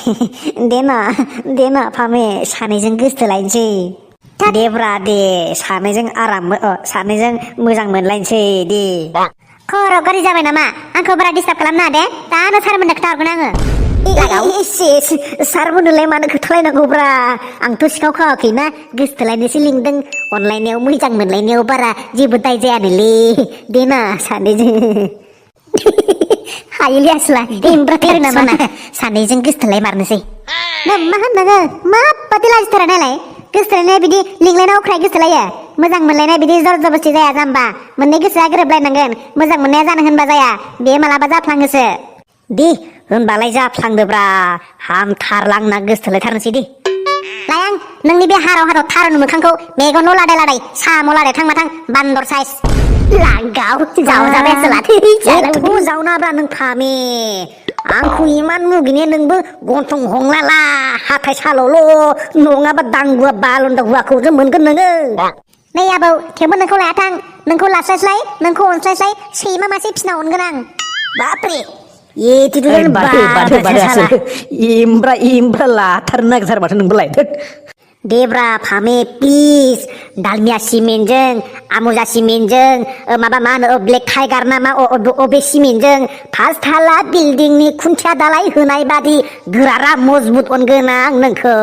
देना फामे सानैजों गोसथोलायनोसै देब्रा दे सानैजों सानैजों मोजां मोनलायनोसै दे खर' गारि जाबाय नामा आंखौ बारा डिस्टार्ब खालामनाङा दे दानो सारमोननो खोन्थाहरगोन आङो सारमोननोलाय मानो खोथालायनांगौब्रा आंथ' सिखाव खावाखैना गोसथोलायनोसो लिंदों अनलायनायाव मोजां मोनलायनायाव बारा जेबो दाय जायानोलै देना सानैजों हायोलै आसला एमब्राथारो नामा ना सानैजों गोसथोलाय मारनोसै मा होननाङो माबादि लाजिथारा नालाय गोसथोलायनाया बिदि लिंलायनायाव अख्राय गोसथोलायो मोजां मोनलायनाय बिदि जर जबस्ति जाया जाम्बा मोननै गोसोआ गोरोबलायनांगोन मोजां मोननाया जानो होनबा जाया बे मालाबा जाफ्लाङोसो दे होनबालाय जाफ्लांदोब्रा हामथारला आंना गोसथोलायथारनोसै दे लाय आं नोंनि बे हाराव थारुन मोखांखौ मेगनाव लादाय लादाय साम' लादाय थां माथां बान्दर साइज लागाव जावजाबायसो लाथो जावनाब्रा नों फामे आंखौ इमान मुगैनाया नोंबो गन्थं हंलाला हाथाय साल'ल' नङाबा दांगुआ बालन्दा हुवाखौसो मोनगोन नोङो नै आबौ थेवबो नोंखौ लायाथां नोंखौ लास्लायस्लाय नोंखौ अनस्लायस्लाय सैमा मासे फिना अनगोन आं बापरे इमब्रा लाथारनो नागिरथार माथो नोंबो लायदो देब्रा फामे प्लिज दालमिया सिमेन्टजों आमुजा सिमेन्टजों माबा मा होनो ब्लेक टाइगार ना मा अबे सिमेन्टजों फार्स्ट थाला बिल्डिंनि खुन्थिया दालाय होनाय बादि गोरारा मजबुत अनगोन आं नोंखौ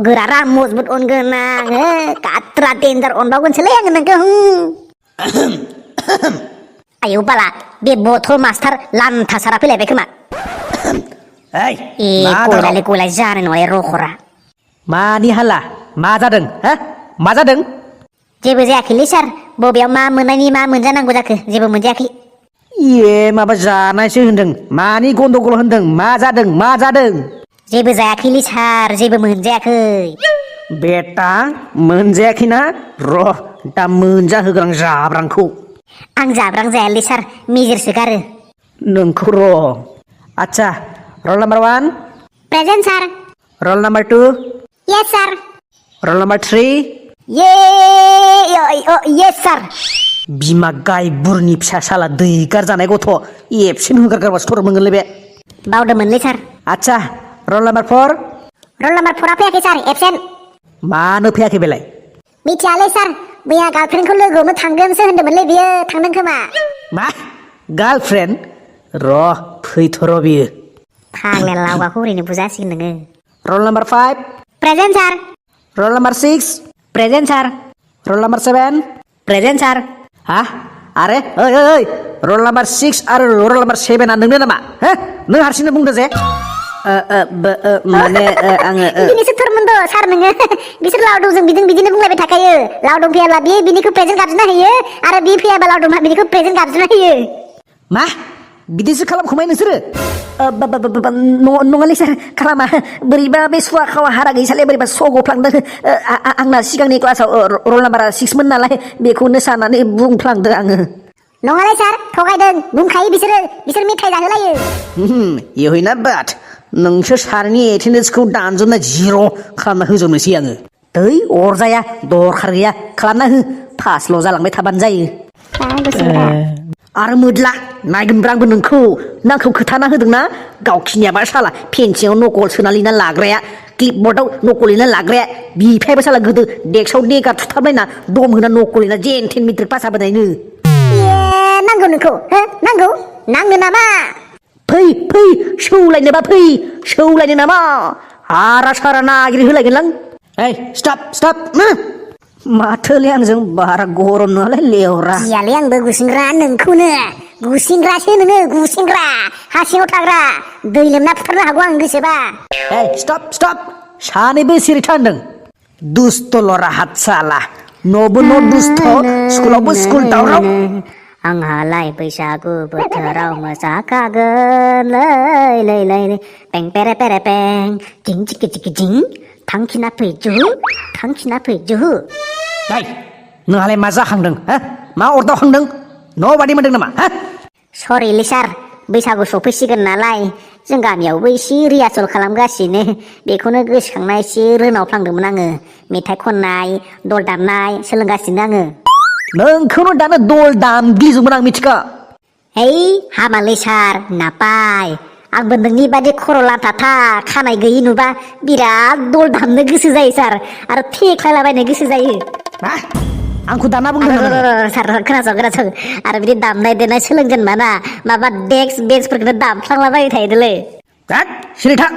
गोरारा मजबुत अनगोन आं काट्रा डेन्जार अनबावगोनसोलै आङो नोंखौ आयौ बाला बे बथल मास्टार लान्थासारा फैलायबाय खोमा गयलाय जानाय नङा रखरा मानि हाला मा जादों मा जादों जेबो जायाखैलै सार बबेयाव मा मोननायनि मा मोनजानांगौ जाखो जेबो मोनजायाखै माबा जानायसो होनदों मानि गन्डगल होनदों मा जादों जेबो जायाखैलै सार जेबो मोनजायाखै बेटा मोनजायाखैना र' दा मोनजाहोगोन आं जाब्रांखौ आं जाब्रां जायालै सार मेजेरसो गारो नोंखौ र' आच्छा रल नाम्बार 1 प्रेजेन्ट सार रल नाम्बार 2 यस सार रल नाम्बार 3 यस सार बिमा गाय बुरनि फिसा साला दैगार जानाय गथ' एबसेन्ट होगारगारबा स्टर मोनगोनलै बे बावदोंमोनलै सार आच्छा रल नाम्बार 4 रल नाम्बार 4 फैयाखै सार एबसेन्ट मानो फैयाखै बेलाय मिथियालै सार मैया गार्लफ्रेन्डखौ लोगोआवनो थांगोनसो होनदोंमोनलै बियो थांदों खोमा मा गार्लफ्रेन्ड र' फैथ'र' बियो फाग्ला लावगाखौ ओरैनो बुजासिगोन नोङो रल नाम्बार 5 प्रेजेन्ट सार रल नाम्बार 6 प्रेजेन्ट सार रल नाम्बार 7 प्रेजेन्ट सार आरे ओइ रल नाम्बार 6 आरो रल नाम्बार 7 आ नोंनो नामा नों हारसिंनो बुंदो जे माने आङो बिनिसो थरमोनद' सार नोङो बिसोर लावदुमजों बिदिनो बुंलायबाय थाखायो लावदुम फैयाब्ला बिनिखौ प्रेजेन्ट गाबज्रिना होयो आरो बि फैयाब्ला लावदुमा बिनिखौ प्रेजेन्ट गाबज्रिना होयो मा बिदिसो खालामखोमाय नोंसोरो नङालै सार खालामा बोरैबा बे सुवा खावा हारा गैसालै बोरैबा सग'फ्लांदों आंना सिगांनि क्लासाव रल नाम्बारा 6 मोन नालाय बेखौनो साननानै बुंफ्लांदों आङो नङालै सार थगायदों बुंखायो बिसोर मेथाइ जाहोलायो इहैना बाट नोंसोर सारनि एटेन्डेन्सखौ दानजोबना जिर' खालामना होजोबनोसै आङो दै अरजाया दरखार गैया खालामना हो पासल' जालांबाय थाबानो जायो आरो मोदला नायगोनब्रा आंबो नोंखौ खोथाना होदोंना गावखिनियाबा साला पेन्सिङाव नकल सोना लिरना लाग्राया क्लिपबर्डआव नकल लिरना लाग्राया बिफायाबो साला गोदो डेक्सआव देगार थुथाबलायना दम होना नकल लिरना जेन थेन मेट्रिक पास जाबोनायनो नांगौ नोंखौ नांनो नामा फै सौलायनो नामा हारा सारा नागिर होलायगोनलां स्टप माथोलै आंजों बारा गरम नङालाय लेवरा गियालै आंबो गुसिंग्रा नोंखौनो गुसिंग्रासो नोङो गुसिंग्रा हा सिङाव थाग्रा दै लोमना फुथारनो हागौ आं गोसोबा स्टप सानैबो सिरि थांदों दुस्त लरा हातसाला न'बो न' दुस्त स्कुलावबो स्कुल दावराव आंहालाय बैसागु बोथोराव मोसाखागोन लै पें पेरे पेरे पें जिं चिकि चिकि जिं थांखिना फैजु नोंहालाय मा जाखांदों मा अरदावखांदों न' बादि मोनदों नामा सरिलै सार बैसागु सफैसिगोन नालाय जों गामियावबो एसे रिहार्सेल खालामगासिनो बेखौनो गोसोखांना एसे रोनावफ्लांदोंमोन आङो मेथाइ खननाय दल दामनाय सोलोंगासिनो आङो नोंखौनो दानो दल दामग्लिजोबगोन आं मिथिखा हामालै सार नापाय आंबो नोंनि बादि खर' लाथाथा खानाय गैयि नुबा बिराद दल दामनो गोसो जायो सार आरो थेख्लायलाबायनो गोसो जायो मा आंखौ दाना बुंदों नामा सार खोनासं आरो बिदि दामनाय देनाय सोलोंजेनबा ना माबा डेक्स बेन्चफोरखौनो दामफ्लांलाबाय थायोलै दा सिरि था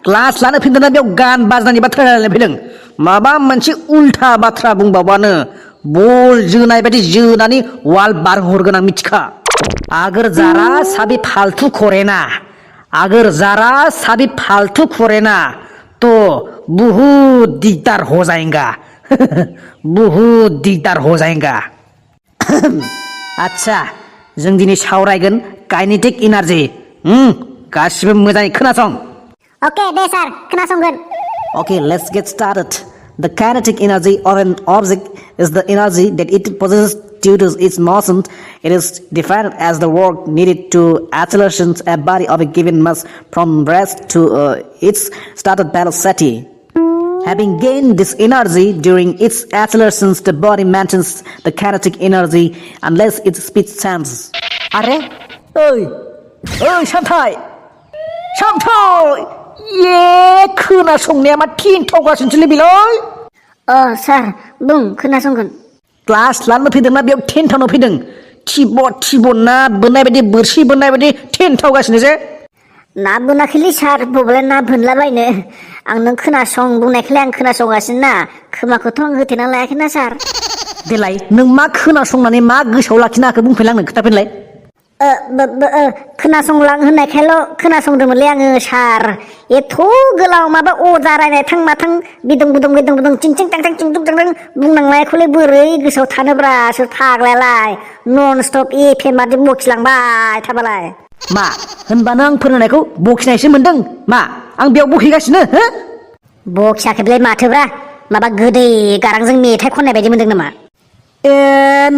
क्लास लानो फैदोंना बेयाव गान बाजनानि बाथ्रा रायलायनो फैदों माबा मोनसे उल्था बाथ्रा बुंबावबानो बल जोनाय बायदि जोनानै वाल बारहरगोन आं मिथिखा अगर जरा सा भी फालतू खोरेना अगर जरा सा भी फालतू खोरेना तो बहुत दिगदार हो जाएगा बहुत दिगदार हो जाएगा आच्छा जों दिनै सावरायगोन काइनेटिक एनार्जि गासिबो मोजाङै खोनासं अके दे सार खोनासंगोन Okay, let's get started. The kinetic energy of an object is the energy that it possesses due to its motion. It is defined as the work needed to acceleration a body of a given mass from rest to its started velocity. Having gained this energy during its accelerations, the body maintains the kinetic energy unless its speed changes. Are? Oi, Shantai! Shantai! ये खोनासंनाया मा थेनथावगासिनोसोलै बेलाय सार बुं खोनासंगोन class लानो फैदोंना बेयाव थेनथावनो फैदों थिब' ना बोननाय बायदि बोरसि बोननाय बायदि थेनथावगासिनोसो ना बोनाखैलै सार बबेलाय ना बोनलाबायनो आं नों खोनासं बुंनायखौलाय आं खोनासंगासिनो ना खोमाखौथ' आं होथेना लायाखैना सार देलाय नों मा खोनासंनानै मा गोसोआव लाखिनो हाखो बुंफैलाय आंनो खोथाफिनलाय खोनासंलां होननायखायल' खोनासंदोंमोनलै आङो सार एथ' गोलाव माबा अजा रायनाय थां माथां बिदुं चिंचिं टां चिंटुं टां बुंनांनायखौलाय बोरै गोसोआव थानोब्रा सोर फाग्लायालाय नन स्टप एफएम बादि बखिलांबाय थाबालाय मा होनबानो आं फोरोंनायखौ बखिनायसो मोनदों मा आं बेयाव बखिगासिनो हो बखियाखैब्लाय माथोब्रा माबा गोदै गारांजों मेथाइ खननाय बायदि मोनदों नामा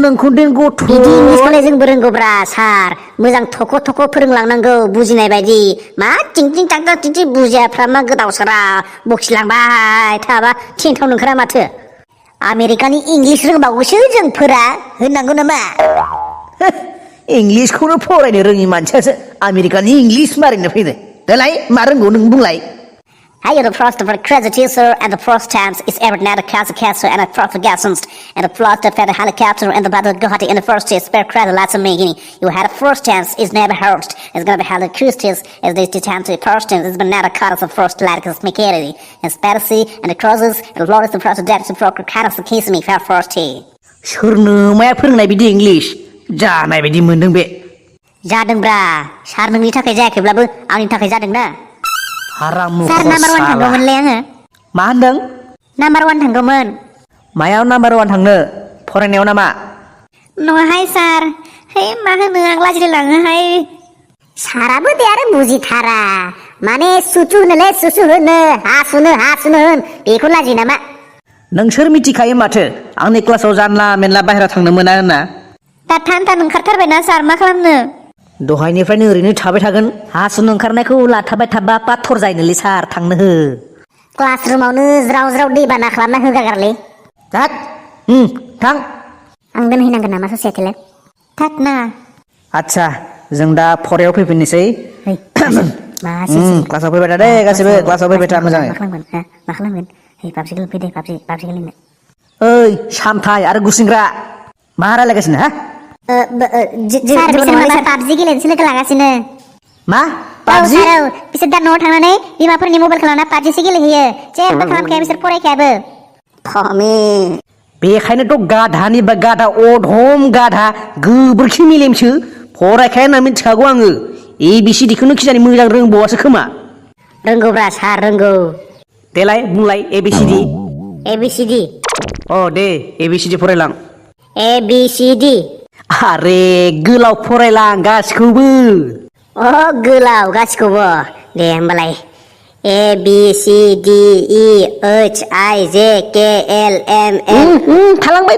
नोंखौ देन गथ' बिदि इंलिसखौलाय जोंबो रोंगौब्रा सार मोजां थख' फोरोंलांनांगौ बुजिनाय बायदि मा टिंटिं टांटां टिंटिं बुजियाफ्रा मा गोदाव सोराव बखिलांबाय थाबा थेनथाव नोंखोरा माथो आमेरिकानि इंलिस रोंबावोसो जोंफोरा होननांगौ नामा इंलिसखौनो फरायनो रोङि मानसियासो आमेरिकानि इंलिस मारिनो फैदों देलाय मा रोंगौ नों बुंलाय Hey, the first of a crazy teaser and the first tense is ever not a castle and a propagations and the plot of a helicopter and the battle Guwahati in the first is per credit lots of meaning. You had a first tense is never heard. It's gonna be held acoustic as this tense to first tense is been not a cut of the first like as mechanically. And specie and the crosses and the Lord is the first depth to procure kind of the case me fair first tea. सोरनो माया फोरोंनाय बिदि English जानाय बायदि मोनदों बे जादोंब्रा सार नोंनि थाखाय जायाखैब्लाबो आंनि थाखाय जादों ना सार नाम्बार 1 थांगौमोनलै आङो मा होनदों नाम्बार 1 थांगौमोन मायाव नाम्बार 1 थांनो फरायनायाव नामा नङाहाय सार हे मा होनो आं लाजिलाङोहाय साराबो दे आरो बुजिथारा माने सुसु होनोलै सुसु होनो हासुनो होन बेखौ लाजियो नामा नोंसोर मिथिखायो माथो आंनि क्लासाव जानला मेनला बाहेरा थांनो मोना होनना दा थान ओंखारथारबायना सार मा खालामनो दहायनिफ्रायनो ओरैनो थाबाय थागोन हासुनो ओंखारनायखौ लाथाबाय थाबा पाथर जायोनोलै सार थांनो हो क्लास रुमावनो ज्राव दैबाना खालामना होगारलै थाक थां आं दोनहैनांगोन नामा ससियेटिलाय थाक ना आच्छा जों दा फरायाव फैफिननोसै क्लासाव फैबाय था दे गासिबो क्लासाव फैबाय था मोजाङै मा खालामगोन हे पाबजि गेलेनो फैदे पाबजि गेलेनो ओइ सामथाय आरो गुसिंग्रा मा रायलायगासिनो हा सार बिसोर माबा पाबजि गेलेनोसो लोगो लागासिनो मा पाबजि बिसोर दा न'आव थांनानै बिमाफोरनि मबाइलखौ लाना पाबजिसो गेलेहैयो जेबो खालामखाया बिसोर फरायखायाबो फमे बेखायनोथ' गाधानि बा गाधा अधम गाधा गोबोरखि मेलेमसो फरायखाया होनना मिथिखागौ आङो ABCDखौनो खिजानि मोजां रोंबावासो खोमा रोंगौब्रा सार रोंगौ देलाय बुंलाय ABCD दे ABCD फरायलां ABCD आरे गोलाव फरायलां गासिखौबो गोलाव गासिखौबो दे होमबालाय ABCDEHIJKLMN थालांबाय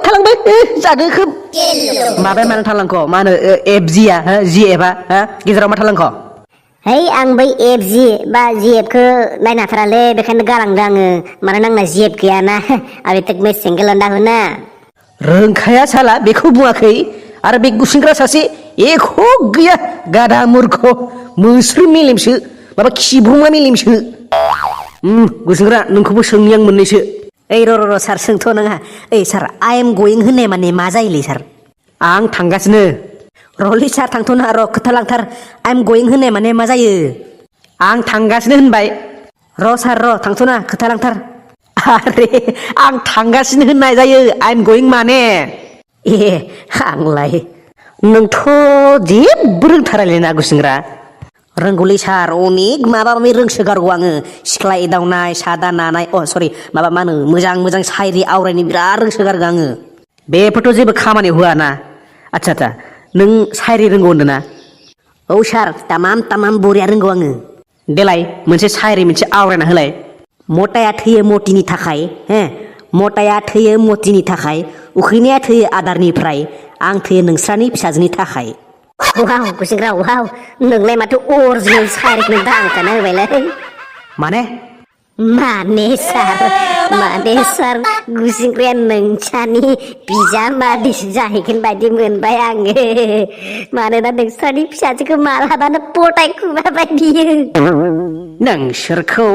जागो खोब माबाया मानो थालांख' मा होनो FGआ GFआ गेजेराव मा थालांख' है आं बै FG बा GFखौ नायनो हाथारालै बेखायनो गालांदों आङो मानोना आंना GF गैयाना अभी तक मैं सिंगल अंडा हूं ना रोंखाया साला बेखौ बुङाखै आरो बे गुसिंग्रा सासे एख' गैया गाधा मुर्ख मोस्रोम मेलेमसो माबा खिब्रुमा मेलेमसो गुसुंग्रा नोंखौबो सोंनि आं मोननैसो ओइ र' सार सोंथ' नोङा ओइ सार आइ एम गयिं होननाय माने मा जायोलै सार आं थांगासिनो रलै सार थांथ'नो र' खोथा लांथार आइ एम गयिं होननाय माने मा जायो आं थांगासिनो होनबाय र' सार र' थांथ'ना खोथा लांथार आरे आं थांगासिनो होननाय जायो आइ एम गयिं माने ए आंलाय नोंथ' जेबो रोंथारालै ना गुसुंग्रा रोंगौलै सार अनेक माबा माबि रोंसोगारगौ आङो सिख्ला एदावनाय सादा नानाय सरि माबा मा होनो मोजां सायरि आवरायनो बिराद रोंसोगारगौ आङो बेफोरथ' जेबो खामानियाव होआ ना आच्छा नों सायरि रोंगौ होनदों ना औ सार तामाम बरिया रोंगौ आङो देलाय मोनसे सायरि मोनसे आवरायना होलाय मताया थैयो मतिनि थाखाय मताया थैयो मतिनि थाखाय उखैनाया थैयो आदारनिफ्राय आं थैयो नोंस्रानि फिसाजोनि थाखाय वाव गुसुंग्रा वाव नोंलाय माथो अरिजिनेल सायरिखौनो दांखाना होबायलै माने सार गुसुंग्राया नोंसानि बिजामादैसो जाहैगोन बायदि मोनबाय आङो मानोना नोंस्रानि फिसाजोखौ मालाबानो पटाय खुमाबाय बियो नोंसोरखौ